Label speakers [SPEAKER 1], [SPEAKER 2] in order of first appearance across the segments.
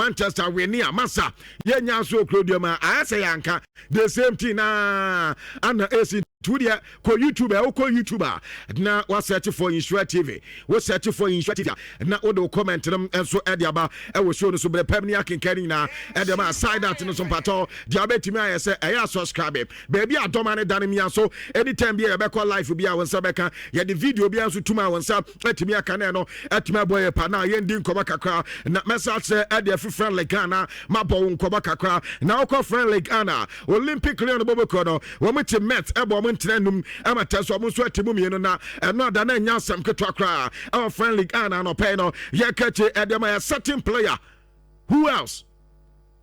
[SPEAKER 1] Manchester win a, masa yɛnya so okuro deɛ ma ayɛ sɛ yɛanka the same thing na ana esi tu deɛ. Kɔ YouTube ɛ, wokɔ YouTube a na wa search for Nhyira TV. Wo search for Nhyira TV a, na wode wo comment no nso ɛde aba ɛwɔ show no so. Berɛ pɛm ne akenkan no nyinaa ɛde ma. Aside that no so, mpatɔ deɛ wobɛtumi ayɛ sɛ ɛyɛ a subscribe baabi a dɔma ne da no mia so. Anytime bi a yɛbɛkɔ live bi a, wo nsa bɛka. Yɛde video bi nso tum a, wo nsa atumi aka ne no atumi abɔ yɛ pa na yɛndi nkɔmmɔ kakra. Na mɛsa kyerɛ ɛde afi French League Ghana, mabɔ wo nkɔmmɔ kakra. Na wokɔ French League Ghana, Olympic Lyon bɔbɔkuo no, wɔn te Metz ɛbɔ wɔn ntena num ɛma tɛ so, wɔn nso ate mu mmienu. Na ɛno ada na ɛnya asɛm ketewa koraa ɛwɔ French League Ghana. Anɔpɛ no yɛka kye ɛde ma yɛ certain player. Who else?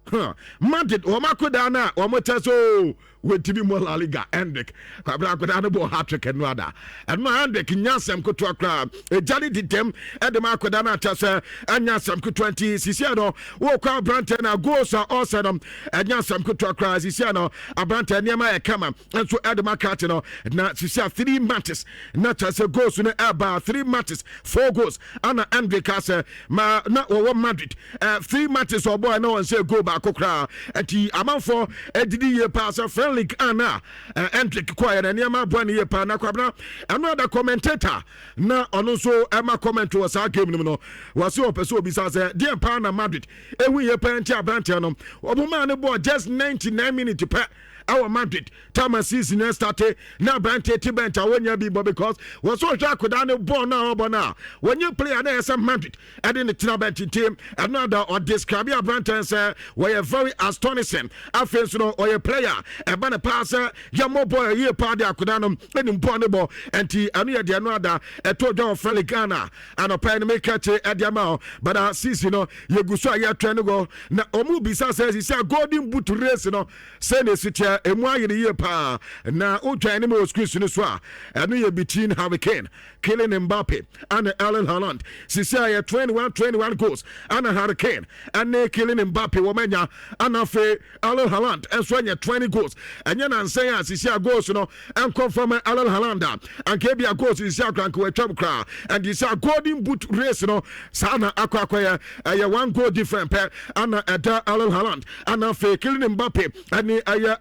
[SPEAKER 1] Huh. Madrid wɔn akodaa no a wɔn tɛ so wɔntumi mmɔ La Liga, Endrick. Kwabena, akodaa no bɔ hat-trick. Ɛno ada ɛno a Endrick nya asɛm ketewa koraa. Ɛgya ne di dɛm ɛde ma akodaa no akyɛ sɛ ɛnya asɛm ketewa. Nti sisia no wɔkɔ aberantɛ no a goals a ɔsɛ no ɛnya asɛm ketewa koraa. Sisia no aberantɛ nneɛma yɛ kama nso ɛde ma krakye no. Na sisia three matches na kyerɛ sɛ goals no ɛba, three matches, four goals ana Endrick asɛ ma na wɔwɔ Madrid. Three matches ɔbɔ na wɔn sɛ goal baako koraa. Nti amanfoɔ adidi yie paa sɛ French League ana Endrick kɔɛ na nneɛma aboa ne yie paa. Na Kwabena, ɛno ada commentator na ɔno nso ɛma comment wɔ saa game no mu no, wɔsi ɔpɛ sɛ obisa sɛ deɛ paa na Madrid ehu yie paa nti aberanteɛ no ɔmo maa ne bɔɔ just 99 minutes pɛ ɛwɔ Madrid time season yɛn start na aberante ti bench a wɔnya bi bɔ, because wɔsɔ ɔhwɛ akodaa ne bɔɔl no a ɔbɔ no a, wɔnyɛ player na ɛyɛ sɛ Madrid ɛde ne tena bench. Nti ɛno ada ɔdescribe aberante sɛ wɔyɛ very astonishing. Afei nso no ɔyɛ player ɛba ne paa sɛ yɛmmɔ bɔɔl yie paa de akodaa no ɛnim bɔɔl ne bɔ. Nti ɛno yɛ deɛ no ada ɛtɔ dwa wɔ French Ghana anɔpa no meka kye ɛde ama hɔ. Bada season no yɛgu so a yɛtwɛn no gɔ na ɔmo bisa sɛ sisi a Golden Boot race no sɛ na esi teɛ, emu ayere yie paa. Na wotwan ne mu wɔ screen no so a, ɛno yɛ between Harry Kane, Kylian Mbappe ana Erling Haaland. Sisi a yɛ 21 21 goals ana Harry Kane ɛne Kylian Mbappe wɔn anya, ana afei Erling Haaland nso anya 20 goals. Ɛnyɛ nansɛn a sisi a goals no ɛnkɔ fam. Erling Haaland a anka ebi a goals sisi akora nka wɔatwam koraa. Ɛnti sɛ a Golden Boot race no saa na akɔ akɔyɛ, ɛyɛ one goal different pɛ ana ɛda Erling Haaland ana afei Kylian Mbappe ɛne ɛyɛ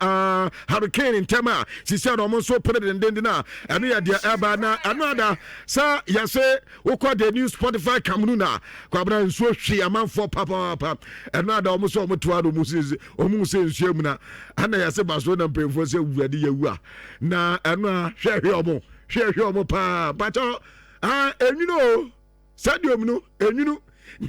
[SPEAKER 1] Harry Kane ntɛm a sisi a na ɔmo nso pere dendenden a ɛno yɛ deɛ ɛba. Na ɛno ada sɛ yɛsɛ wokɔ the new Spotify Camp Nou na Kwabena nsuo hwe amanfoɔ papaapa. Ɛno ada ɔmo sɛ ɔmo toa no ɔmo sɛ ɔmo sɛ nsuo mu na ana yɛsɛ Barcelona mpanyinfoɔ sɛ wurade yɛwu a na ɛno a hwɛhwɛ ɔmo, hwɛhwɛ ɔmo paa mpakyɛw ah enwunu o, stadium no enwunu.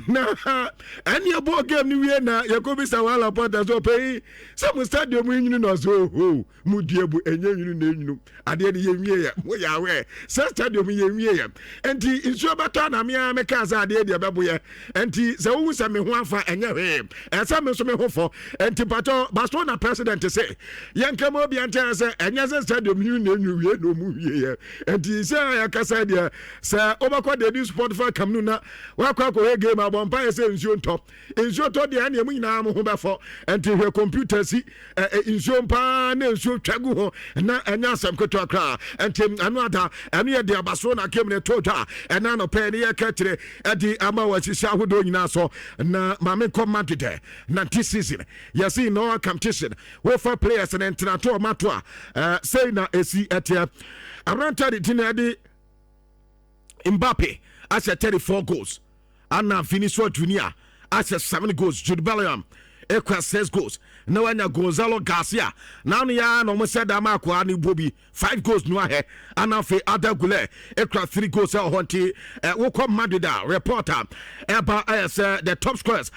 [SPEAKER 1] Na ɛne ɛbɔ game no wie na yɛkɔbisa Joan Laporta sɛ ɔpɛyi sɛ mo stadium yi nwunu, na ɔsɛ oho mu dua bu ɛnyɛ nwunu na enwunu adeɛ no yɛnwie yɛ mo yɛ awɛ sɛ stadium yɛnwie yɛ. Nti nsuo bɛtɔ anamea meka sɛ adeɛ deɛ bɛbo yɛ. Nti sɛ wohu sɛ me ho afa, ɛnyɛ hwee, ɛsɛ me nso me ho fɔ. Nti patɔ Barcelona president sɛ yɛnka ma obia nkyɛn sɛ ɛnyɛ sɛ stadium nwunu na enwu wie na ɔmu wie yɛ. Nti sɛ yɛkasa deɛ sɛ wobɛkɔ deɛ di Spotify Camp Nou na wakɔ akɔhwɛ game, abɔ mpa yɛ sɛ nsuo ntɔ. Nsuo tɔ deɛ, ɛneɛ mu nyinaa mo ho bɛfɔ. Nti hwɛ computer si nsuo mpaa na nsuo twa gu ho na ɛnyɛ asɛm ketewa koraa. Nti ɛno ada ɛno yɛ de abaso na game ne to dwa ɛna anɔpɛ ne yɛka kyerɛ ɛde ama wɔ asisi ahodoɔ nyinaa so. Na maame nkɔ Madrid ɛ nante season yɛsi in all competition wofa players ne ntenato ɔmato a sei na esi ɛteɛ. Aberante de ti na ɛde Mbappe ahyɛ 34 goals, ana Vinicius Junior ahyɛ 7 goals, Jude Bellingham ekura 6 goals, na wanya Gonzalo Garcia na ano ya na ɔmo sɛ dama akoa ne bɔ bi 5 goals no ahɛ, ana afei Arda Guler ekura 3 goals ɛwɔ hɔ. Nti wokɔ Madrid a, report a ɛba ɛyɛ sɛ the top scorers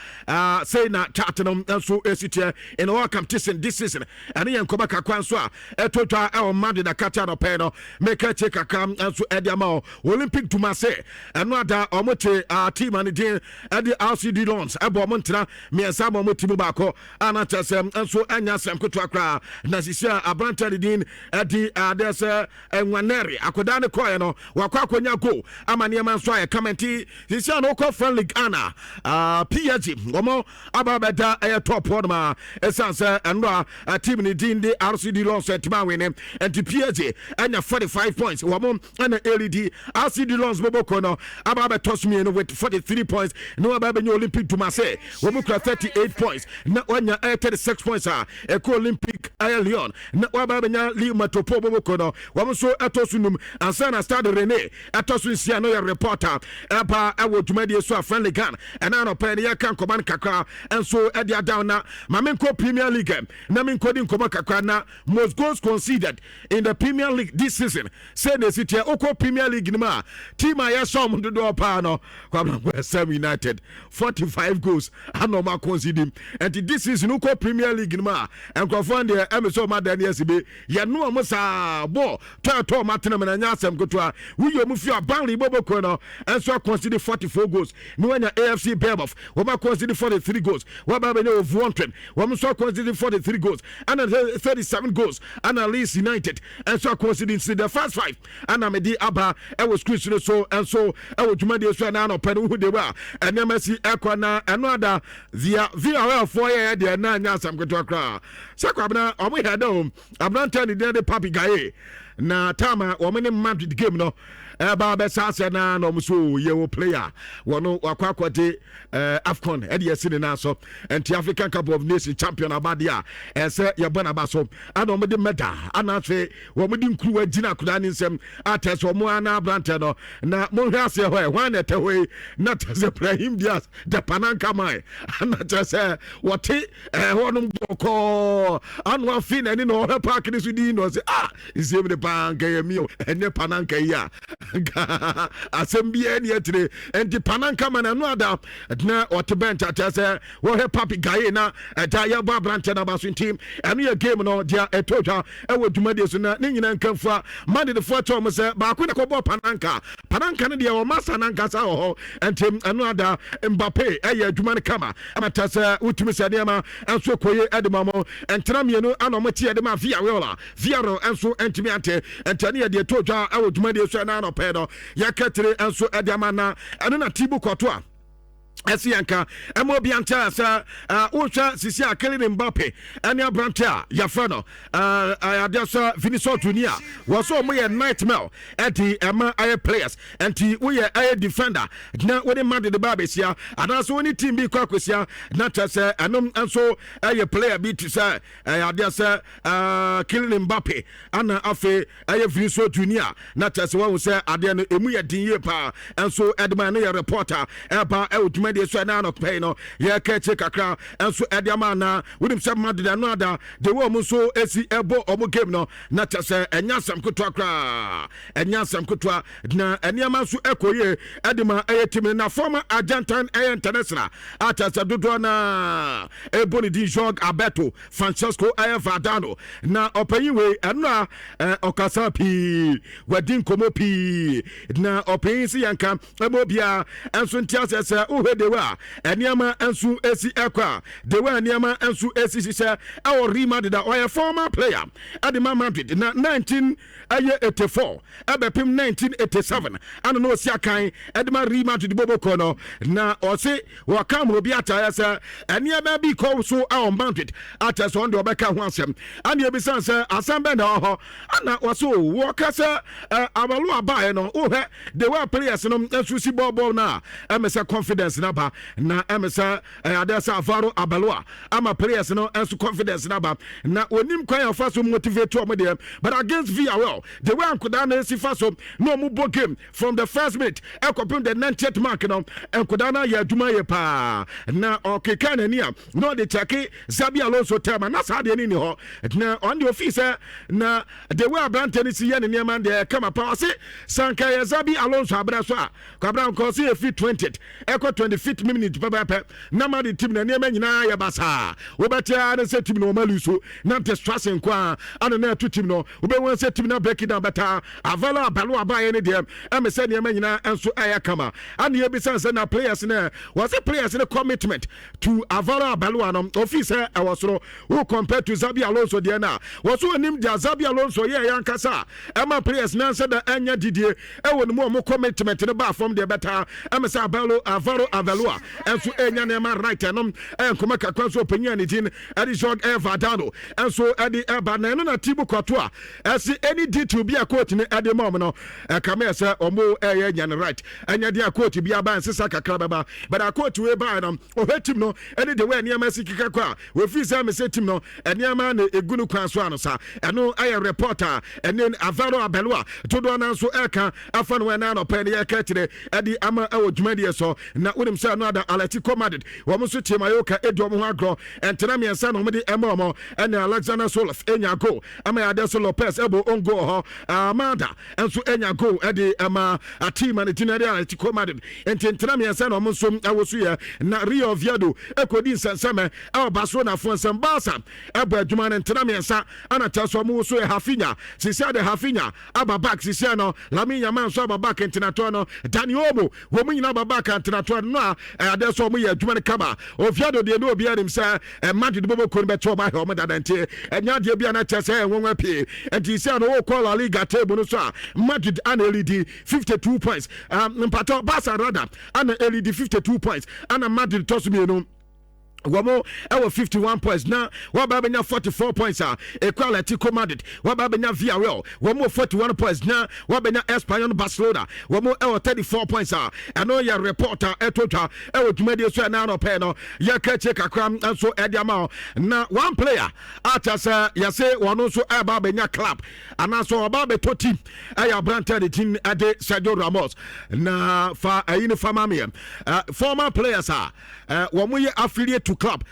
[SPEAKER 1] sei na chart no nso esi teɛ in all competition this season. Ɛne yɛn nkɔmɔ kakra nso a ɛtɔ dwa ɛwɔ Madrid akata anɔpɛ no meka kyie kakra nso ɛde ama wɔ Olympic Dumase. Ɛno ada ɔmo te team a ne din ɛde RCD Lions ɛbɔ ɔmo ntena mmiɛnsa ama ɔmo ti mu. baako ana kyɛ sɛ nso ɛnya asɛm ketewa koraa. Na sisi a aberante de din ɛde adeɛ sɛ Nwaneri, akwadaa ne kɔɛ no, wakɔ akɔnya goal ama nneɛma nso ayɛ kama. Nti sisi a no wokɔ French League ana PSG wɔn aba bɛda ɛyɛ top hɔ nom a, ɛsiane sɛ ɛno a team ne din de RCD Lens ɛtumi awene. Nti PSG ɛnya 45 points, wɔn ɛna ɛredi. RCD Lens bɔbɔkɔ no aba abɛtɔ so mmienu with 43 points, na wɔaba abɛnya Olympique de Marseille, wɔn kura 38 points, na wɔanya ɛyɛ 36 points a ɛkɔ Olympique ɛyɛ Lyon, na wɔaba abɛnya Lille Metropole bɔbɔkɔ no, wɔn nso ɛtɔ so num, ansa na Stade Rennais ɛtɔ so nsia. No yɛ reporter ɛba ɛwɔ dwumadie so a Friendly Gun ɛna anɔpɛ ne yɛka nkɔmɔ no kakra nso ɛde adown. Na maame nkɔ Premier League na menkɔdi nkɔmɔ kakra. Na most goals conceded in the Premier League this season, sɛ na esi teɛ, wokɔ Premier League no mu a, team a yɛsɔ ɔmo dodoɔ paa no, Kwabena, West Ham United, 45 goals ana ɔmo aconcede. Nti this season wokɔ Premier League no mu a, nkurɔfoɔ deɛ ɛmɛ sɛ ɔmo adan ne asi bi yɛno ɔmo saa bɔɔl tɔɔtɔɔ ɔmo atena mu na ɛnyɛ asɛm ketewa. Woyɛ ɔmo fi a, Burnley bɔbɔkuo no ɛnso aconcede 44 goals, na wanya AFC Bournemouth, wɔn aconcede 43 goals, wɔaba abɛnya Wolverhampton, wɔn nso aconcede 43 goals, ɛna 37 goals ɛna Leeds United ɛnso aconcede. Nsi the first five ɛna mede aba ɛwɔ screen so so ɛnso ɛwɔ dwumadie so. Ɛna anɔpɛ no wohu de a ɛnneɛma si ɛkɔ. Na ɛno ada via Villarreal foɔ yɛ deɛ na nyɛ asɛm ketewa koraa sɛ Kwabena ɔmo yɛ dɛ o. Aberante ne deɛ de Pape Gueye, na time a wɔn ne Madrid game no ɛba bɛsa asɛ na ɔmo so yɛwɔ player wɔn wakɔ akɔgye AFCON ɛde ɛsi ne nan so. Nti African Cup of Nations champion abadeɛ a ɛsɛ yɛbɔ n'aba so, ana wɔn de medal ana afei wɔn de nkuruwa gyina akwadaa ne nsam atɛ sɛ wɔn ana aberante no. Na monhwɛ aseɛ hɔ ɛ, hwan na ɛtɛ hɔ yi? Na kyerɛ sɛ Brahim Diaz, the Panenka man, ana kyerɛ sɛ wɔte ɛhɔ nom bɔkɔɔ ano afe n'ani na ɔhwɛ park ne so din na ɔsɛ, ah, nsɛm ne paa nka yɛ mi o, ɛnyɛ Panenka yi a nka asɛm biara ni akyire. Nti Panenka man ɛno ada na ɔte bench akyerɛ sɛ wɔhwɛ Pape Gueye na ɛda yɛbɔ aberante no aba so. Nti ɛno yɛ game no deɛ ɛtɔ dwa ɛwɔ dwumadie so. Na ne nyinaa nkamfua Madridfoɔ kyɛ wɔn sɛ baako na kɔbɔ Panenka. Panenka no deɛ wɔn asa nankasa wɔ hɔ. Nti ɛno ada Mbappe ɛyɛ adwuma no kama ama kyɛ sɛ wotumi sɛ nneɛma nso kɔye ɛde ma mo ntena mmienu ana ɔmo te ɛde ma Villarreal a Villarreal nso ntumi ante. Nti ɛno yɛ deɛ ɛtɔ dwa ɛwɔ dwumadie so. Ɛna anɔpɛ no yɛka tire nso ɛde ama na ɛno na Thibaut Courtois ɛsi yɛn ka ɛma obi ankyɛ sɛ wohwɛ sisi a Kylian Mbappe ɛne aberante a yɛfrɛ no adeɛ sɛ Vinicius Junior, wɔ so ɔmo yɛ nightmare ɛde ɛma ɛyɛ players. Nti woyɛ ɛyɛ defender na wode Madrid ba abɛsia anaasɛ wone team bi kɔ akɔsia, na kyerɛ sɛ ɛnom nso ɛyɛ player bi te sɛ ɛyɛ adeɛ sɛ Kylian Mbappe ana afei ɛyɛ Vinicius Junior, na kyerɛ sɛ wahu sɛ adeɛ no emu yɛ den yie paa. Ɛnso ɛde ma no yɛ reporter ɛba ɛwɔ dwumadie so. Ɛna anɔpɛ yi no yɛka akyire kakra ɛnso ɛde ama ana wonim sɛ Madrid ɛno ada de wɔ ɔmo nso esi ɛbɔ ɔmo game no, na kyerɛ sɛ ɛnyɛ asɛm ketewa koraa, ɛnyɛ asɛm ketewa, na nneɛma nso ɛkɔ yie ɛde ma ɛyɛ team no. Na former Argentine ɛyɛ international a kyerɛ sɛ dodoɔ na ɛbɔ ne din Jorge Alberto Francesco ɛyɛ Valdano, na ɔpanyin wei ɛno a ɔkasa pii, wadi nkɔmmɔ pii, na ɔpanyin si yɛn ka ɛma obiara nso nte aseɛ sɛ wohwɛ dewe a nneɛma nso esi ɛkɔ a, dewe a nneɛma nso esi hyehyɛ ɛwɔ Real Madrid a ɔyɛ former player ɛde ma Madrid na 19 ɛyɛ 84 ɛbɛpem 1987 ana na ɔsi akan ɛde ma Real Madrid bɔbɔkɔ no. Na ɔse wɔka ma obi ataeɛ sɛ nneɛma bi kɔ so ɛwɔ Madrid akyɛ sɛ ɔno deɛ ɔbɛka ho asɛm. Ana ebisa sɛ asɛm bɛn na ɛwɔ hɔ? Ana wɔse o wɔka sɛ Arbeloa baeɛ no, wohwɛ the way players no nso si bɔɔbɔɔl no a, ɛmɛ sɛ confidence no aba, na ɛmɛ sɛ ɛyɛ adeɛ sɛ Alvaro Arbeloa ama players no nso confidence no aba, na onim kwan a ɔfa so motivate ɔmo deɛ. But against Villarreal, the way nkodaa no esi fa so na ɔmo bɔ game from the first minute ɛkɔpem the 90th mark no, nkodaa no ayɛ adwuma yɛ paa. Na ɔkeka n'ani a na ɔde kyɛke Xabi Alonso tɛma na saa deɛ no ni hɔ, na ɔno deɛ ofii sɛ na the way aberante no si yɛ ne nneɛma deɛ ɛkama pa. Ɔse sanka yɛ Xabi Alonso abrɛ so a, Kwabra nkɔ sɛ yɛfiri 20th ɛkɔ 25. 95th minute pɛpɛpɛ na Madrid team na nneɛma nyinaa yɛ basaa. Wobɛte ara ne sɛ team no wɔma lose na distraction nko a ana na ɛto team no. Wobɛhu sɛ team no break down bɛtaa. Alvaro Arbeloa abaeɛ no deɛ, ɛmɛ sɛ nneɛma nyinaa nso ɛyɛ kama. Ana yɛbisa sɛ na players no, wɔsɛ players no commitment to Alvaro Arbeloa no, ofi sɛ ɛwɔ soro wo compare to Xabi Alonso deɛ no a, wɔso anim deɛ Xabi Alonso yɛ ɛyɛ ankasa a ɛma players no ansɛ da ɛnyɛ didie ɛwɔ ne mu, ɔmo commitment no baa fam deɛ, bɛtaa ɛmɛ sɛ Abelo Alvaro Arbeloa ɛnso ɛnya nneɛma right. Ɛnom ɛyɛ nkɔmɔ kakra nso ɔpanyin a ne din ɛde Jorge ɛyɛ Valdano ɛnso ɛde ɛba na ɛno na Thibaut Courtois ɛsi any detail bi a coach ne ɛde ma ɔmo no, ɛkame sɛ ɔmo ɛyɛ nya no right. Ɛnyɛ deɛ a coach bi aba nsesa kakra bɛba, but a coach wei baa no, ɔhwɛ team no ɛne the way nneɛma si keka kɔ a, wofi sɛ mɛ sɛ team no nneɛma na egu no kwan so ano sa. Ɛno ɛyɛ report a ɛne Alvaro Arbeloa dodoɔ no nso ɛka afa no. Ɛna anɔpɛ ne yɛka kyerɛ ɛde ama ɛwɔ dwumadie so. Na wonim sɛ ɛno ada Atletico Madrid, wɔn nso tie Mallorca ɛdi wɔn ho agorɔ, ɛntena mmiɛnsa na wɔde ɛma wɔn. Ɛne Alexander Sorloth ɛnya goal ama yɛadeɛ so, Lopez ɛbɔ own goal hɔ, Amada nso ɛnya goal ɛde ɛma team a ne ti no ɛde Atletico Madrid. Nti ntena mmiɛnsa na wɔn nso ɛwɔ so yɛ. Na Real Oviedo ɛkɔdi nsɛnsɛmɛ ɛwɔ Barcelona fo nsɛm. Barca ɛbɔ adwuma no ntena mmiɛnsa ɛna kyerɛ sɛ ɔmo so yɛ. Raphinha sisia de, Raphinha aba back sisia no, Lamine Yamal nso aba back ntenatoɔ no, Dani Olmo, wɔn mu nyinaa aba back ntenatoɔ no a ɛyɛ sɛ ɔmo yɛ adwuma no kama. Oviedo deɛ, ne obiara nim sɛ Madrid bɔbɔ kuo no bɛkyɛ ɔmo ahwɛ ɔmo dada, nti ɛnyɛ adeɛ bi a na kyerɛ sɛ ɛnwanwa pii. Nti sɛ no wɔkɔ La Liga table no so a, Madrid ana ɛlead 52 points, mpatɔ Barca rather ana ɛlead 52 points, ana Madrid tɔ so mmienu, wɔn ɛwɔ 51 points, na wɔaba abɛnya 44 points a ekɔ Atletico Madrid. Wɔaba abɛnya Villarreal, wɔn wɔ 41 points, na wɔabɛnya Espanyol Barcelona, wɔn ɛwɔ 34 points a ɛno yɛ report a ɛto twa ɛwɔ dwumadie so. Ɛna anɔpɛ no yɛka kyie kakra nso ɛde ama wo. Na one player a kyerɛ sɛ yɛse wɔn nso ɛba abɛnya club anaasɛ ɔba abɛtɔ team ɛyɛ aberante de team ɛde Sergio Ramos. Na fa ɛyi ne fama meɛ former players a wɔn yɛ affiliate to club,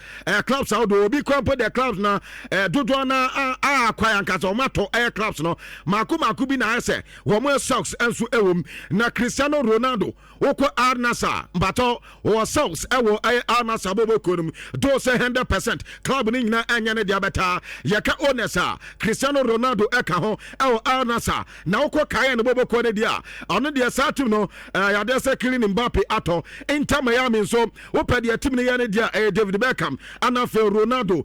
[SPEAKER 1] clubs ahodoɔ. Obi kwan po deɛ, clubs na dodoɔ na a akwa ankasa wɔn atɔ ɛyɛ clubs no mako mako bi na ayɛ sɛ wɔn yɛ stocks nso ɛwɔ mu. Na Cristiano Ronaldo, wokɔ Al Nassr, mpatɔ wɔ stocks ɛwɔ ɛyɛ Al Nassr bɔbɔ kuo no mu do sɛ 100% club no nyinaa ɛnyɛ ne deɛ bɛtaa. Yɛka owners a, Cristiano Ronaldo ɛka ho ɛwɔ Al Nassr. Na wokɔ kaeɛ no bɔbɔ kuo no deɛ a, ɔno deɛ saa team no yadeɛ sɛ Kylian Mbappe atɔ. Inter Miami nso, wopɛ deɛ team no yɛ no deɛ, ɛyɛ David Beckham ana afei Ronaldo,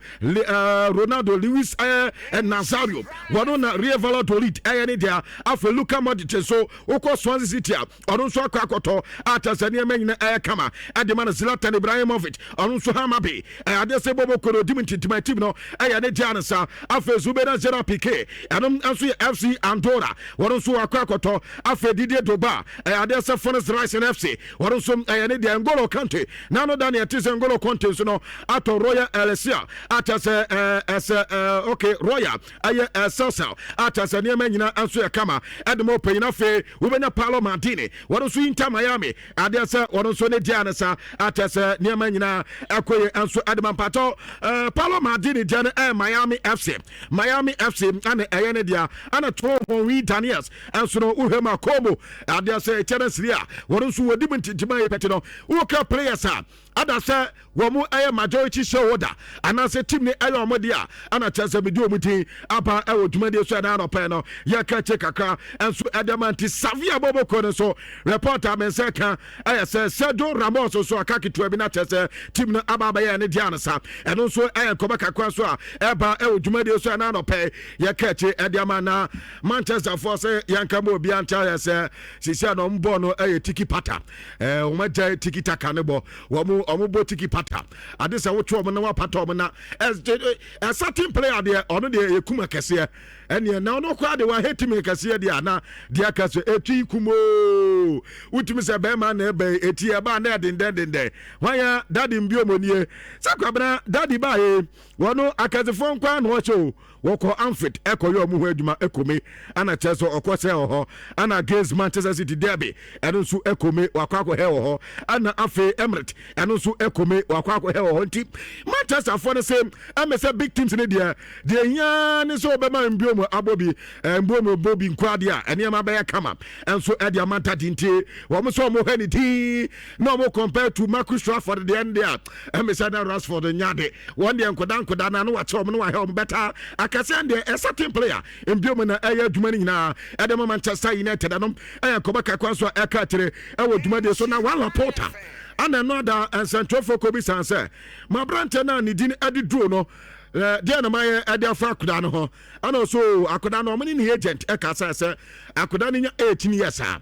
[SPEAKER 1] Ronaldo Luis ɛyɛ Nazario, wɔno na Real Valladolid ɛyɛ ne deɛ. Afei Luka Modric nso, wokɔ Swansea City a, ɔno nso akɔ akɔtɔ a kyerɛ sɛ nneɛma nyina ɛyɛ kama ɛde ma no. Zlatan Ibrahimovic, ɔno nso Hammarby, ɛyɛ adeɛ sɛ bɔbɔ koro dim ntintima team no ɛyɛ ne deɛ no sa. Afei nso wobɛnya Gerard Piqué, ɛno nso yɛ FC Andorra, wɔno nso wakɔ akɔtɔ. Afei Didier Drogba, ɛyɛ adeɛ sɛ Phoenix Rising FC, wɔno nso ɛyɛ ne deɛ. Ngolo Kante nano da ne ɛte sɛ Ngolo Kante nso no atɔ Royal Elsia akyɛ sɛ ɛsɛ okay, Royal ɛyɛ Excelsior akyɛ sɛ nneɛma nyinaa nso yɛ kama ɛde ma ɔpanyin. Afei wobɛnya Paolo Maldini, wɔno nso Inter Miami, adeɛ sɛ wɔno nso ne deɛ no sa akyɛ sɛ nneɛma nyinaa ɛkɔ yɛ nso ɛde ma mpatɔ. Paolo Maldini deɛ no ɛyɛ Miami FC, Miami FC ɛna ɛyɛ ne deɛ. Ɛna to Henry Daniels ɛnso no, wohwɛ ma Como, adeɛ sɛ ɛkyɛ no siri a, wɔno nso wɔdi mu ntintima yɛ pɛte no. Woka players a ada sɛ wɔn ɛyɛ majority shareholder anaasɛ team ne ɛyɛ wɔn deɛ a, ɛna kyerɛ sɛ mede wɔn din aba ɛwɔ dwumadie so. Ɛna anɔpɛ no yɛka kye kakra ɛnso ɛde ma. Nti Sevilla bɔbɔkɔ no so, report a me nsa ka ɛyɛ sɛ Sergio Ramos nso aka ketewa bi na kyerɛ sɛ team no aba abɛyɛ ne deɛ ansa. Ɛno nso ɛyɛ nkɔmɔ kakra nso a ɛba ɛwɔ dwumadie so. Ɛna anɔpɛ yɛka kye ɛde ama. Na Manchester foɔ sɛ yɛnka ma obi ankyɛ yɛ sɛ sisi a na ɔmo bɔɔ no ɛyɛ tiki pata, wɔn agya tiki taka ne bɔ, wɔn bɔ tiki pata ade sɛ wotwe wɔn na wapata wɔn. Na ɛ certain player deɛ, ɔno deɛ yɛ kum akɛseɛ ɛneɛ na ɔno koraa de wahɛ team kɛseɛ deɛ ana deɛ aka so eti kumoo wotumi sɛ bɛrima na ɛbɛn eti ɛbaa na ɛdendɛn hwan ya dadi mbio mo nie sɛ Kwabena dadi baa yi, wɔn akɛsefoɔ nkwa na ɔhyɛ o. Wɔkɔ Anfield ɛkɔyɛ ɔmo ho adwuma, ɛkɔme ana kyerɛ sɛ ɔkɔ sɛ wɔ hɔ ana against Manchester City derby, ɛno nso ɛkɔme wakɔ akɔhɛ wɔ hɔ, ana afei Emirates, ɛno nso ɛkɔme wakɔ akɔhɛ wɔ hɔ. Nti Manchester foɔ no sɛ ɛmɛ sɛ big teams no deɛ hia ne sɛ ɔbɛma Mbeumo abɔ bi, Mbeumo bɔ bi nko adeɛ a, ɛnneɛma bɛyɛ kama ɛnso ɛde ama ntade. Nti wɔn nso wɔn hɛ ne din na wɔn compare to Marcus Rashford deɛ no deɛ a, ɛmɛ sɛ na Rashford nya de wɔn deɛ nkoda nkoda na no wakyɛ wɔn no wahɛ wɔn bɛta akɛseɛ deɛ. Ɛsɛ team player Mbeumo na ɛyɛ adwuma no nyinaa ɛde ma Manchester United no. Ɛyɛ nkɔmɔ kakra nso a ɛka akyire ɛwɔ dwumadie so na Joan Laporta ana ɛno ada nsɛntwerɛfoɔ kɔ bi san sɛ ma aberanteɛ no a ne din ɛde duro no deɛ na mayɛ ɛde afa akoda no ho, ɛna ɔso akoda no ɔmo ne ne agent ɛka sɛ akoda no nya 18 years a,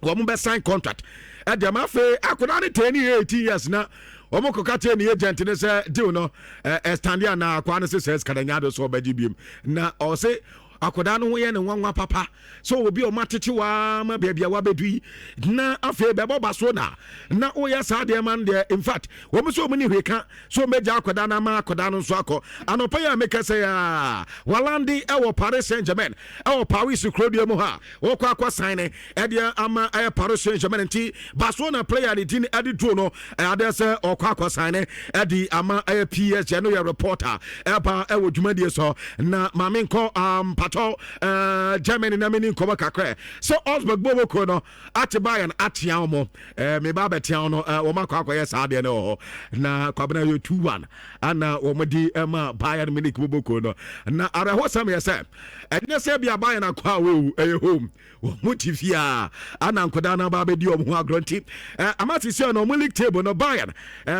[SPEAKER 1] wɔn bɛ sign contract ɛde ama. Afei akoda no tɛn ne 18 years na wɔn kɔka kyerɛ ne agent ne sɛ deal no ɛstande anaa. Akoa no sɛ sika na nya de so ɔbɛgye biem na ɔsɛ akwadaa no ho yɛ ne nwanwa papa sɛ obi a ɔma tete waa ma baabi a wabɛdu yi na afei bɛbɔ ba so na woyɛ saa deɛ ma no deɛ. In fact, wɔn nso wɔn ni hwee ka so wɔn bɛgya akwadaa no ama akwadaa no nso akɔ. Anɔpa yi a meka sɛ a walande ɛwɔ Paris Saint Germain, ɛwɔ Paris kurodua mu ha, wɔkɔ akɔ sign ne ɛdeɛ ama ɛyɛ Paris Saint Germain. Nti Barcelona player ne din ɛde duro no ɛadeɛ sɛ ɔkɔ akɔ sign ne ɛde ama ɛyɛ PSG no. Yɛ reporter ɛba ɛwɔ dwumadie so na maame nkɔ mpatɔ Germany na meni nkɔmɔ kakra sɛ Augsburg bɔbɔkuo no ate Bayern atea wɔn meba abɛtea no, wɔn akɔ akɔyɛ saa adeɛ no wɔ hɔ na Kwabena yɛ 2-1 ana wɔn de ɛma Bayern Munich bɔbɔkuo no. Na awerɛhosɛm yɛ sɛ ɛnyɛ sɛ bia Bayern akɔ a wɔwu, ɛyɛ home, wɔn mo ti fie a ana nkɔdaa no aba abɛdi wɔn ho agorɔ. Nti ama sisi no wɔn league table no, Bayern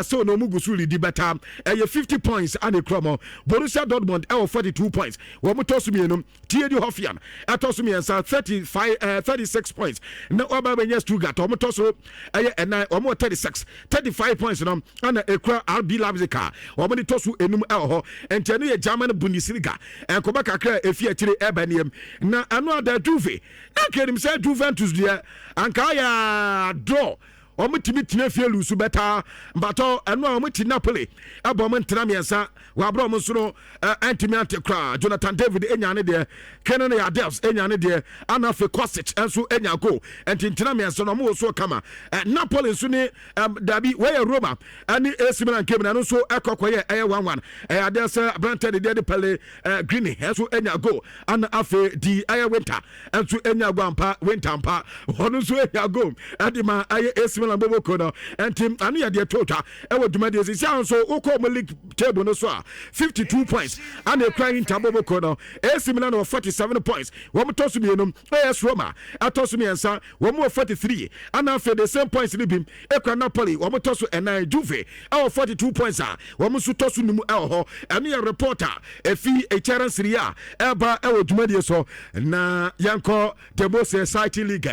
[SPEAKER 1] so na wɔn gu so lead bɛta, ɛyɛ 50 points ana ekura wɔn. Borussia Dortmund ɛwɔ 42 points, wɔn tɔ so mmienu. TSG Hoffenheim ɛtɔ so mmiɛnsa, 35 36 points, na wɔaba abɛnya Stuttgart, wɔn tɔ so ɛyɛ ɛnan, wɔn wɔ 36. 35 points no ana ekura RB Leipzig a wɔn de tɔ so enum ɛwɔ hɔ. Nti ɛno yɛ German Bundesliga nkɔmɔ kakra efi akyire ɛba niem. Na ɛno ada Juve na nkanim sɛ Juventus deɛ anka ayɛ draw, wɔn tumi tena fie lose bɛtaa mbatɔ ɛno a wɔn ti Napoli ɛbɔ wɔn ntena mmiɛnsa wɔabrɛ wɔn nso no ɛntumi ante koraa. Jonathan David enya ne deɛ, Kenan Yildiz enya ne deɛ, ana afei Kostic nso enya goal. Nti ntena mmiɛnsa no wɔn wɔ so kama. Napoli nso ne dabi wɔyɛ Roma ɛne AC Milan game na ɛno nso ɛkɔ kɔyɛ ɛyɛ 1-1. Ɛyɛ adeɛ sɛ aberante de deɛ de Pele Grini nso enya goal, ana afei di ɛyɛ Winter nso enya goal ampa, Winter ampa, ɔno nso enya goal ɛde ma ɛyɛ AC Milan bɔbɔko no. Nti ano yɛ deɛ to twa ɛwɔ dwumadie sisi a nso wokɔ ɔmo league table no so a, 52 points ana ekura Inter bɔbɔko no. AC Milan wɔ 47 points, wɔn tɔ so mmienu. AS Roma ɛtɔ so mmiɛnsa, wɔn wɔ 43, ana afei the same points no bi ekura Napoli, wɔn tɔ so ɛnan. Juve ɛwɔ 42 points a wɔn nso tɔ so num ɛwɔ hɔ. Ɛno yɛ report a efi Italian Serie A ɛba ɛwɔ dwumadie so. Na yɛnkɔ the most exciting league,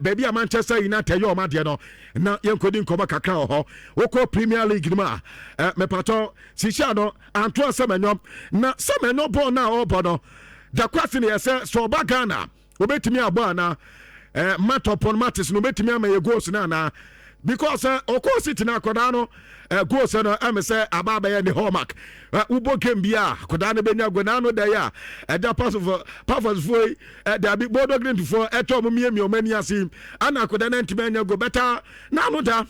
[SPEAKER 1] baabi a Manchester United yɛ ɔmo adeɛ no, na yɛnkɔdi nkɔmɔ kakra wɔ hɔ. Wokɔ Premier League no mu a, mepatɔ sisia no Antoine Semenyo, na Semenyo bɔɔl no a ɔrebɔ no, the question yɛ sɛ ɔba Ghana obɛtumi abɔ anaa, matɔpɔn matis no obɛtumi ama yɛ goals no anaa, because ɔkɔɔ City no, akɔdaa no goals no ɛmɛ sɛ aba abɛyɛ ne hallmark. Wobɔ game bi a, akɔdaa no bɛnya go n'ano da yi a ɛda Pafosfoɔ yi dabi Bodo Glimt foɔ ɛtɔ ɔmo miamia ɔmo ani ase, ana akɔdaa no ntumi anya go bɛta n'ano da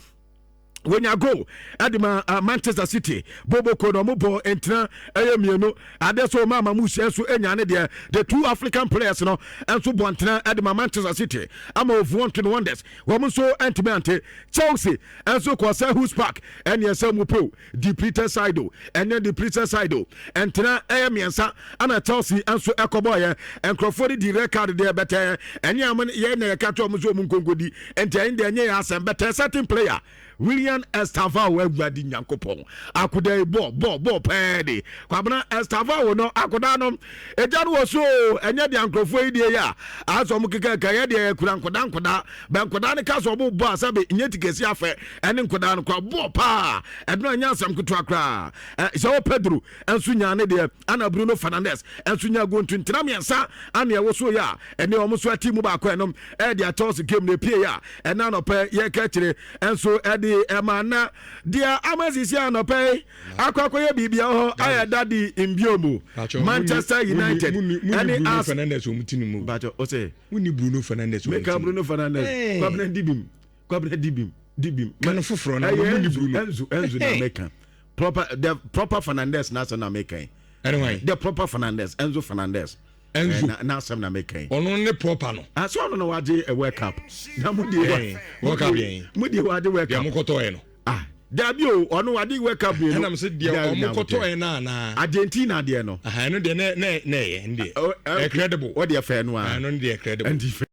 [SPEAKER 1] wonya goal ɛde ma Manchester City boboko na ɔmo bɔ ntena ɛyɛ mmienu adeɛ so ɔmo ama musia nso enya ne deɛ. The two African players no nso bɔ ntena ɛde ma Manchester City ama ofu wɔn wonders, wɔn nso ntumi ante. Chelsea nso kɔ Selhurst Park, ɛne ɛsɛ mu pew depleted side o, ɛnyɛ depleted side o, ntena ɛyɛ mmiɛnsa ana Chelsea nso ɛkɔbɔɔyɛ. Nkurɔfoɔ de di red card deɛ bɛtɛ ɛnyɛ ɔmo yɛ na yɛka to ɔmo nso ɔmo nkonkodi, nti ɛn deɛ ɛnyɛ yɛ asɛm bɛtɛ. Certain player William Estavao, Awurade Nyankopɔn, akoda yi bɔ bɔ bɔ pɛɛ de Kwabena Estavao no, akoda no egya no wɔ so o, ɛnyɛ deɛ nkurɔfoɔ yi deɛ yi a asɔ ɔmo keka ka yɛ deɛ kura nkoda nkoda bɛ nkoda no ka sɛ ɔmo bɔ a sɛbi nyɛ ti kɛse afɛ ɛne nkoda no kora bɔ paa, ɛno ɛnyɛ asɛm ketewa koraa. Ɛ Joao Pedro nso nyaa ne deɛ, ana Bruno Fernandes nso nya go ntontena mmiɛnsa ana ɛwɔ so yɛ a ɛne ɔmo nso ati mu baako. Ɛnom ɛde a Chelsea game na epie yɛ a ɛna anɔpɛ yɛka akyire nso ɛde Ɛde ɛma na deɛ ama sisi anɔpɛ yi akɔ akɔyɛ biribia hɔ ayɛ dade mbiomu Manchester United
[SPEAKER 2] ɛne Bruno Fernandes wɔn ti no mu.
[SPEAKER 1] Bàtɛ ɔsɛ.
[SPEAKER 2] Wonni Bruno Fernandes wɔn ti mu.
[SPEAKER 1] Meka Bruno Fernandes. Kwabena dibim Kwabena dibim dibim.
[SPEAKER 2] Kanu foforɔ na wɔn ni Bruno.
[SPEAKER 1] Enzo Enzo na meka proper the proper Fernandes na asɛm na meka yi.
[SPEAKER 2] Ɛne wan?
[SPEAKER 1] The proper Fernandes, Enzo Fernandes.
[SPEAKER 2] Enzo.
[SPEAKER 1] Eh, na asɛm na meka yi.
[SPEAKER 2] Ɔno ne proper no.
[SPEAKER 1] Asɛ ɔno na wagye World Cup. Na mo die wa.
[SPEAKER 2] World Cup yɛn.
[SPEAKER 1] Mo die wagye World Cup.
[SPEAKER 2] Deɛ mo kɔtɔ yɛ no.
[SPEAKER 1] Ah, dabi o, ɔno wagye World Cup mmienu.
[SPEAKER 2] Ɛnam sɛ deɛ ɔmo kɔtɔ yɛ no anaa.
[SPEAKER 1] Argentina deɛ no.
[SPEAKER 2] Ɛno deɛ ne ne ne yɛ deɛ. Ɛ credible.
[SPEAKER 1] Ɔdeɛ fɛ no a.
[SPEAKER 2] Ɛno deɛ credible.
[SPEAKER 1] Ɛnti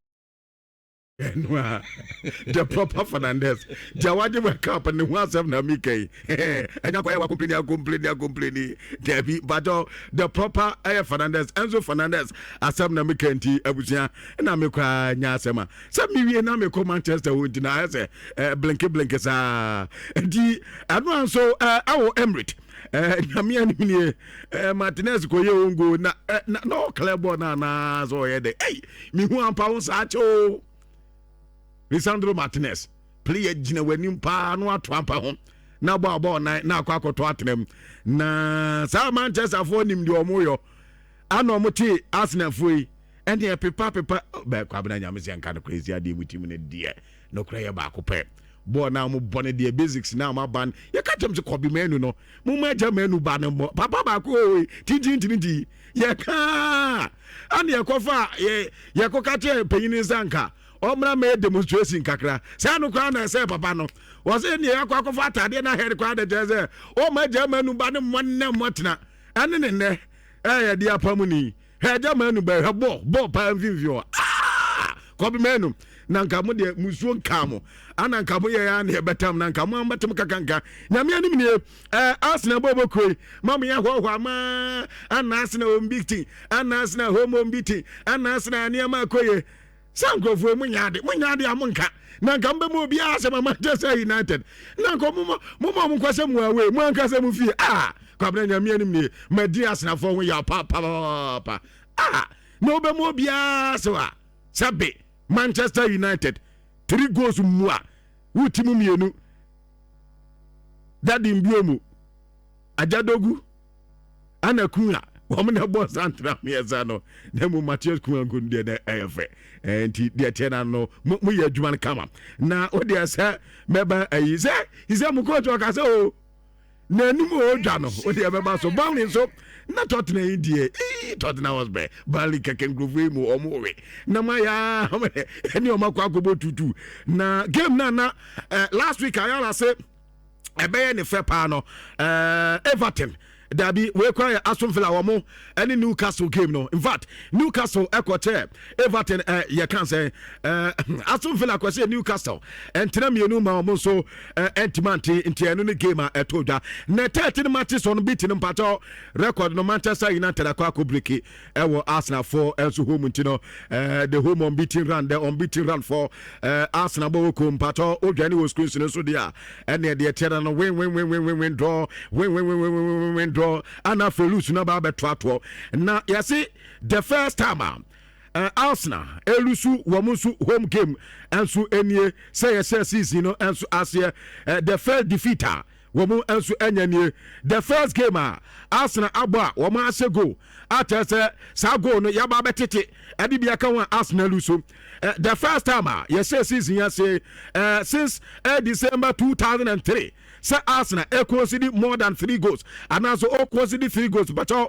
[SPEAKER 1] ɛno a the proper Fernandez deɛ wagye World Cup ne ho asɛm na meka yi. Ɛnya kɔyɛ wakompleni akompleni akompleni dabi batɔ the proper ɛyɛ Fernandez, Enzo Fernandez asɛm na meka. Nti abusua na mekɔ nya asɛm a sɛ mewie na mekɔ Manchester hɔ nti na ayɛ sɛ blinke blinke saa. Nti ɛno a nso ɛwɔ Emirates, Nyame anim nie, Martinez kɔyɛ own goal na na ɔclear ball no anaa sɛ ɔyɛ dɛ. Ei, mehu ampa wo saa kyɛ o. Lisandro Martinez player gyina w'anim paa na wato ampa ho na bɔ abɔ ɔnan na akɔ akɔtɔ atena mu. Na saa Manchesterfoɔ nim deɛ ɔmo yɔ ana ɔmo te Arsenalfoɔ yi ɛne ɛpepa pepa bɛɛ. Kwabena, Nyame sɛ nka no kora ɛsi adeɛ mu tim no deɛ nokorɛ yɛ baako pɛ. Bɔɔl na ɔmo bɔ no deɛ, basics na ɔmo aba no, yɛka kyɛm sɛ Kobbie Mainoo no mo ma agya Mainoo ba no mmɔ papa baako o tintintinti. Yɛka ana yɛkɔfa yɛ yɛkɔka kyerɛ panyin nsa nka ɔmmra mɛyɛ demonstration kakra saa no koraa na ɛsɛ papa no wɔsɛ ne yɛakɔ akɔfa atadeɛ no ahɛre koraa de kyerɛ sɛ ɔma agya Mainoo ba no mmɔ nnɛ mmɔ tena ɛne ne nnɛ ɛyɛ de apam ni. Hwɛ agya Mainoo bɛ hwɛ bɔɔl bɔɔl paa mfimfini hɔ. Ah, Kobbie Mainoo, na nka mo deɛ musuo nkaa mo ana nka mo yɛ ya na yɛbɛtam na nka mo ambɛtem kakanka. Nyame anim nie, Arsenal bɔ bɔ kuro yi ma mo yɛ hɔhɔ ama ana Arsenal unbeaten, ana Arsenal home unbeaten, ana Arsenal nneɛma akɔ yie sɛ nkurɔfoɔ mu nya ade mo nya ade a mo nka na nka mo bɛ mu obiara sɛ ma Manchester United na nka mo mo mo mo nkɔsɛ mo away mo ankasa mo fie. Ah, Kwabena, Nyame anim nie, ma di Arsenalfoɔ ho yɛ papaapa. Ah, na wobɛ mu obiara sɛ wa sɛbe Manchester United three goals mu a woti mu mmienu dade mbio mu agyadogu ana Cunha wɔn na ɛbɔ santra mmiɛnsa no na mu Matheus Cunha nko deɛ na ɛyɛ fɛ. Nti deɛ teɛ na no mo yɛ adwuma no kama na o deɛ sɛ mɛba ayi sɛ sɛ mo coach ɔka sɛ o n'anim o dwa no o deɛ bɛba so. Burnley nso na Tottenham yi deɛ ii Tottenham Hotspur Burnley kɛkɛ nkurɔfoɔ yi mu ɔmo we na ma ya ɛne ɔmo akɔ akɔbɔ tutu na game na last week ayala sɛ ɛbɛyɛ ne fɛ paa no, Everton dabi wei kora yɛ Aston Villa wɔn ɛne Newcastle game no. In fact, Newcastle ɛkɔ kyɛ Everton, yɛ kan sɛ Aston Villa kɔ sɛ Newcastle ɛntena mmienu ma wɔn nso ɛntuma nte. Nti ɛno ne game a ɛtɔ dwa na 13 matches unbeaten mpakyɛw record no Manchester United akɔ akɔ break ɛwɔ Arsenal for ɛnso home. Nti no the home unbeaten run, the unbeaten run for Arsenal bɔ wɔ mpakyɛw odwane wɔ screens no so deɛ a ɛne ɛdeɛ tiɛ no win win win win win win draw win win win win win win win draw ana afei lose na ba abɛtoatoɔ. Na yɛse the first time a Arsenal elose wɔn nso home game nso nie sɛ yɛhyɛ season no nso aseɛ, the first defeat a wɔn nso anya nie. The first game a Arsenal abɔ a wɔn ahyɛ goal akyerɛ sɛ saa goal no yaba abɛtete ɛde bi aka ho a Arsenal lose. The first time a yɛhyɛ season ase since December 2003 sɛ Arsenal ɛconcede more than three goals anaasɛ ɔconcede three goals. Bàtɛ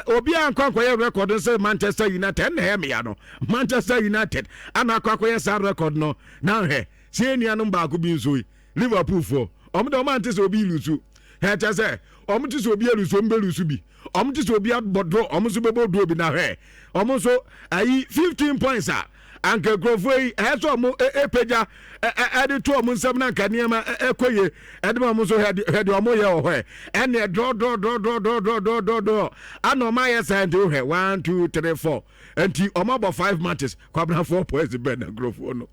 [SPEAKER 1] obiara nkɔ akɔyɛ record no sɛ Manchester United ɛna ɛyɛ meya no. Manchester United ana akɔ akɔyɛ saa record no. Na hwɛ sɛ nuanom baako bi nso yi, Liverpool foɔ, ɔmo de ɔmo ante sɛ obi lose. Ɛkyɛ sɛ ɔmo te sɛ obi alose, ɔmo bɛ lose bi. Ɔmo te sɛ obi abɔ draw, ɔmo nso bɛbɔ draw bi. Na hwɛ ɔmo nso ayi 15 points a anka nkurɔfoɔ yi ɛyɛ sɛ ɔmo ɛpagya ɛde to ɔmo nsam na anka nneɛma ɛkɔ yie ɛde ma ɔmo nso. Hwɛ deɛ ɔmo yɛ wɔ hɔ ɛ ɛnna draw draw draw draw draw draw draw draw draw ana ɔmo ayɛ saa. Nti wohwɛ one, two, three, four, nti ɔmo abɔ five matches, Kwabena, 4 points bɛn na nkurɔfoɔ no.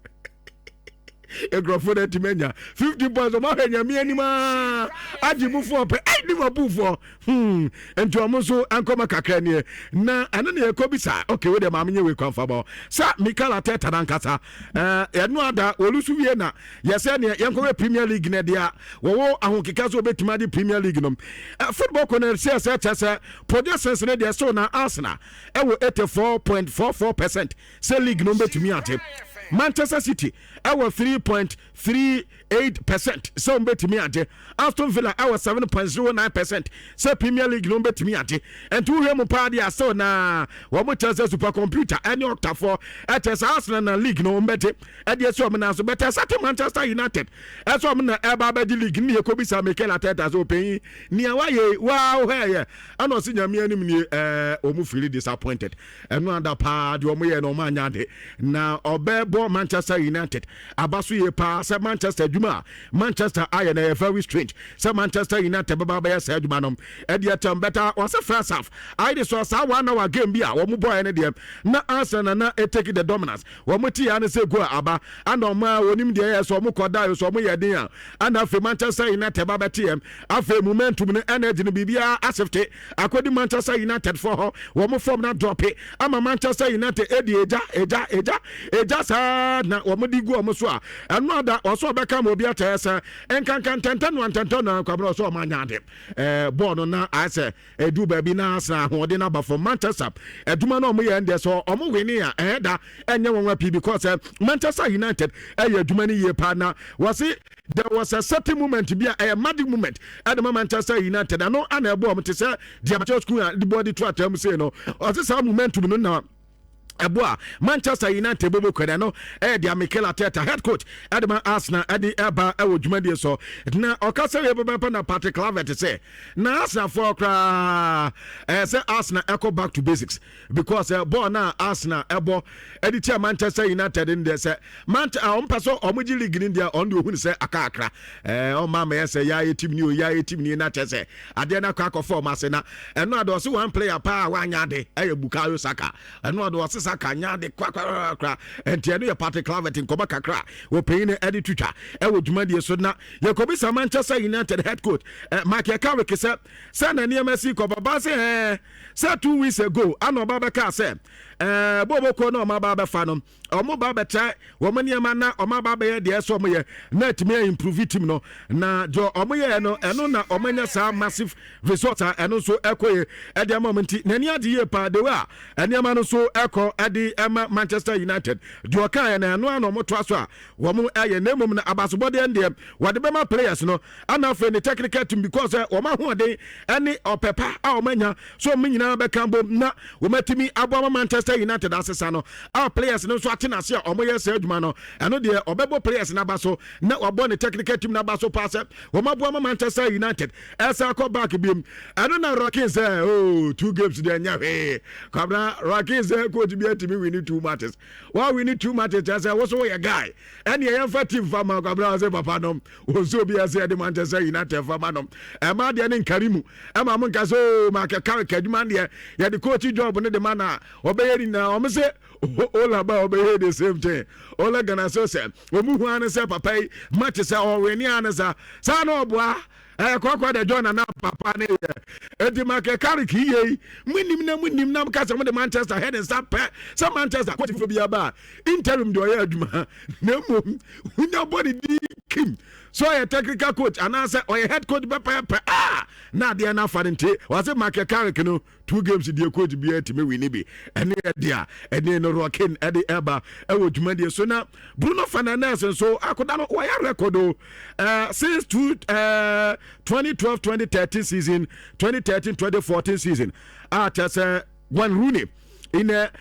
[SPEAKER 1] Nkurɔfoɔ no atumi anya 50 points. Ɔmo ahwɛ Nyame anim aa agye mu foɔ pɛ. Ɛy, Liverpool foɔ, Nti ɔmo nso nkɔmɔ kakra nie na ɛno ne yɛkɔ bisa. Okay, wo deɛ maame nyɛ wei kwanfa bɔ sɛ Mikel Arteta nankasa ɛno ada wɔlu so wie na yɛsɛ neɛ yɛnkɔhwɛ Premier League no deɛ a wɔwɔ ahokeka sɛ wɔbɛtumi agye Premier League no. Football kɔ no sɛ kyɛ sɛ projections no deɛ so na Arsenal ɛwɔ 84.44% sɛ league no bɛtumi agye. Manchester City ɛwɔ 3.38% sɛ wɔbɛtumi agye. Aston Villa ɛwɔ 7.09% sɛ Premier League no bɛtumi agye. Ɛnti wohwɛ mu paa deɛ asɛw na wɔn kyerɛ sɛ super computer ɛne Optafoɔ ɛkyɛ sɛ Arsenal na league no wɔn bɛgye ɛdeɛ sɛ wɔn nan so bɛtɛ sɛte Manchester United ɛsɛ wɔn na ɛba abɛgye league no. Yɛ kɔbisa Mikel Arteta sɛ ɔpanyin nea wayɛ waa wohɛ yɛ ɛna ɔsi Nyame anim nie, wɔn feel disappointed. Ɛno ada paa deɛ wɔn yɛ no, wɔn anya ade na ɔbɛbɔ Manchester United aba so yie paa sɛ Manchester adwuma a Manchester ayɛ no yɛ very strange sɛ Manchester United bɛba bɛyɛ saa adwuma no ɛdeɛ tɛm bɛta. Wɔsɛ first half ayɛ de so saa 1 hour game bi a wɔn bɔɔɛ no deɛ na Arsenal na take the dominance. Wɔn ti ya no sɛ goal aba ana wɔn a wɔnim deɛ yɛ sɛ wɔn kɔ da so wɔn yɛ den a ana afei Manchester United ba bɛte yɛm. Afei momentum no, energy no, biribiara asefte akɔdi Manchester United fɔ hɔ. Wɔn form na drop ama Manchester United edi egya egya egya egya saa na wɔn de gu wɔn so a ɛno ada ɔsɔ ɔbɛka ma obi akyɛ sɛ nkankan ntɛntɛn no ntɛntɛn no kwabena ɔsɔ ɔmo anya ade bɔɔl no na ayɛ sɛ edu baabi na asena ahoɔden aba fam. Manchester adwuma no ɔmo yɛ deɛ sɛ ɔmo win a ɛyɛ da ɛnyɛ wɔn pii because Manchester United ɛyɛ adwuma no yie paa na wɔsi there was a certain moment bi a ɛyɛ magic moment ɛde ma Manchester United. Ɛno ana ɛbɔ ɔmo te sɛ deɛ Matheus Cunha de bɔ de to atam sei no. Ɔsi saa momentum no na ɛbo a Manchester United bobo kwɛdɛ no ɛyɛ deɛ Mikel Arteta, head coach ɛde ma Arsenal, ɛde ɛba ɛwɔ dwumadie so na ɔkasa wie pɛpɛpɛ na Patrick Kluivert sɛ na Arsenal foɔ koraa ɛyɛ sɛ Arsenal ɛkɔ back to basics because bɔɔl na Arsenal ɛbɔ ɛde tia Manchester United no deɛ sɛ Manchester ɔmo pɛ so ɔmo gye league no deɛ, ɔno deɛ ohun sɛ aka akra ɔmo ama yɛ sɛ yɛayɛ team ni o, yɛayɛ team ni na kyɛ sɛ adeɛ no akɔ akɔfɔ ɔmo ase. Na ɛno ade ɔse one player paa a wanya ade ɛyɛ Bukayo Saka. Ɛno ade ɔse Saka nya ade korakora. Ɛnti ɛno yɛ Patrick Kluivert nkɔmɔ kakra wɔpanyin no ɛde twitwa ɛwɔ dwumadie so. Na yɛkɔbisa Manchester United head coach Michael Carrick sɛ na nneɛma si kɔ baba sɛ sɛ 2 weeks ago ana ɔba bɛka sɛ bɔɔbɔkuo na ɔma ba bɛfa no, ɔmo ba bɛkyɛ wɔn nneɛma na ɔmo aba bɛyɛ deɛ ɛsɛ ɔmo yɛ na atumi improve team no. Na deɛ ɔmo yɛ no, ɛno na ɔmo anya saa massive result a ɛno nso ɛkɔ yɛ ɛde ama ɔmo. Nti n'ani agye yie paa de a nneɛma no nso ɛkɔ ɛde ɛma Manchester United. Deɛ ɔka yɛ no, ɛno a na ɔmo toa so a wɔn ɛyɛ. Na mmom no abasobɔdeɛ deɛ wɔde bɛma players no ana afei ne technical team because wɔn ahoɔden ɛne ɔpɛpa a wɔn anya so wɔn nyinaa bɛka bom na wɔn atumi aboa ma Manchester United asesa no a players no nso ate n'ase a wɔn yɛ sɛ adwuma no. Ɛno deɛ ɔbɛbɔ players n'aba so na wabɔ ne technical team n'aba so paa sɛ wɔn aboa ma Manchester United ɛsɛ akɔ back biem. Ɛno na Roy Keane sɛ, oh, two games deɛ nyɛ hwee. Kwabena Roy Keane sɛ coach bi atumi win two matches, wa win two matches kyerɛ sɛ woso woyɛ guy. Ɛne yɛmfa team fa ma Kwabena sɛ papa nom wɔn nso obi ɛsɛ yɛde Manchester United fa ma nom. Ɛma deɛ ne nkari mu ɛma mo nka sɛ oh, Michael Carrick adwuma deɛ yɛde coach job no de ma na ɔbɛyɛ nyinaa. Ɔmo sɛ Ola ba ɔbɛyɛ the same thing. Ola Ghana so sɛ ɔmu hu ano sɛ papa yi match sɛ ɔwene ano sa saa na ɔboa ɛyɛ kɔkɔ de John nana papa ne yɛ. Eti Michael Carrick yie yi mu nim na mu nim na mu kasa mu de Manchester head nsa pɛ sɛ Manchester coach foforɔ bi aba a interim deɛ ɔyɛ adwuma na mmom wunya bɔ ne din kim so ɔyɛ technical coach anaasɛ ɔyɛ head coach pɛpɛɛpɛ a na adeɛ no afa no. Nti wɔsɛ Michael Carrick no two games deɛ coach biara tumi win bi. Ɛne ɛde a ɛne no Roy Keane ɛde ɛba ɛwɔ dwumadie so. Na Bruno Fernandes nso akoda no wɔyɛ record o since two 2012 2013 season, 2013 2014 season a kyerɛ sɛ Wayne Rooney in a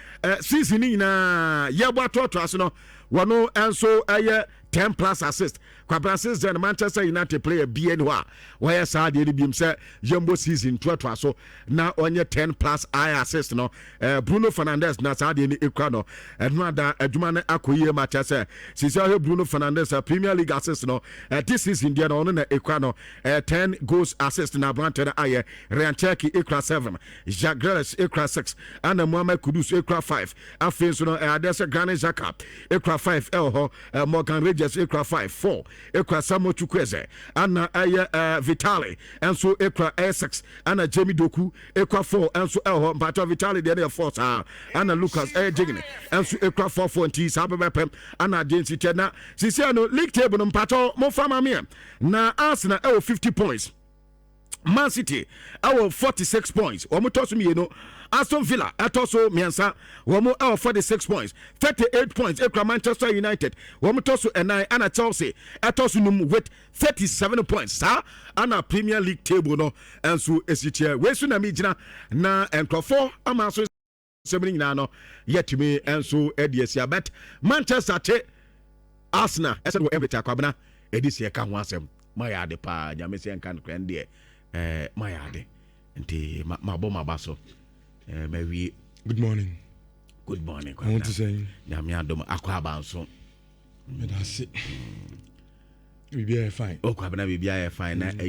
[SPEAKER 1] season ni nyinaa yɛbɔ atoatoa so no, wɔno nso ɛyɛ 10 plus assist. Kwabena, since then Manchester United player bia ni hɔ a wɔyɛ saa adeɛ no biem sɛ yɛmbɔ season toatoa so na ɔnyɛ 10 plus i assist no. Bruno Fernandes na saa adeɛ no ekura no. Ɛno ada adwuma no akɔ yie ma kyerɛ sɛ sisi ɔhwɛ Bruno Fernandes Premier League assist no, this season deɛ no, ɔno na ekura no, 10 goals assist na aberante no ayɛ. Rayan Cherki ekura 7, Jack Grealish ekura 6, ɛna Mohamed Kudus ekura 5. Afei nso no, ɛyɛ adeɛ sɛ Granit Xhaka ekura 5 ɛwɔ hɔ, Morgan Rogers ekura 5, 4 ekura Samuel Chukwueze, ɛna ɛyɛ Vitali nso ekura ɛyɛ 6, ɛna Jamie Doku ekura 4 nso ɛwɔ hɔ. Mpatɔ Vitali deɛ no yɛ 4 saa, ɛna Lucas ɛyɛ Digne nso ekura 4 4. Nti saa bɛbɛpɛ ɛna adeɛ nsi kyɛ na sisi no league table no, mpatɔ mofa ma meɛ na Arsenal ɛwɔ 50 points, Man City ɛwɔ 46 points, wɔn tɔ so mmienu. Aston Villa ɛtɔ so mmiɛnsa, wɔn ɛwɔ 46 points. 38 points ekura Manchester United, wɔn tɔ so ɛnan, ɛna Chelsea ɛtɔ so num with 37 points. Saa ɛna Premier League table no ɛnso esi kyɛ. Wei so na mi gyina na nkurɔfoɔ ama so nsɛm no nyinaa no yɛtumi nso ɛde asi abɛt Manchester te Arsenal ɛsɛ wɔ Emirates. Akwabena ɛdi si ɛka ho asɛm mayɛ ade paa. Nyame sɛ nka nokora no deɛ, mayɛ ade nti mabɔ maba so, mawie.
[SPEAKER 2] Good morning.
[SPEAKER 1] Good morning.
[SPEAKER 2] Ho te sɛn?
[SPEAKER 1] Nyame adom, akɔ aba nso.
[SPEAKER 2] Meda ase, biribiara yɛ fine.
[SPEAKER 1] Ɔkwabena, biribiara yɛ fine na.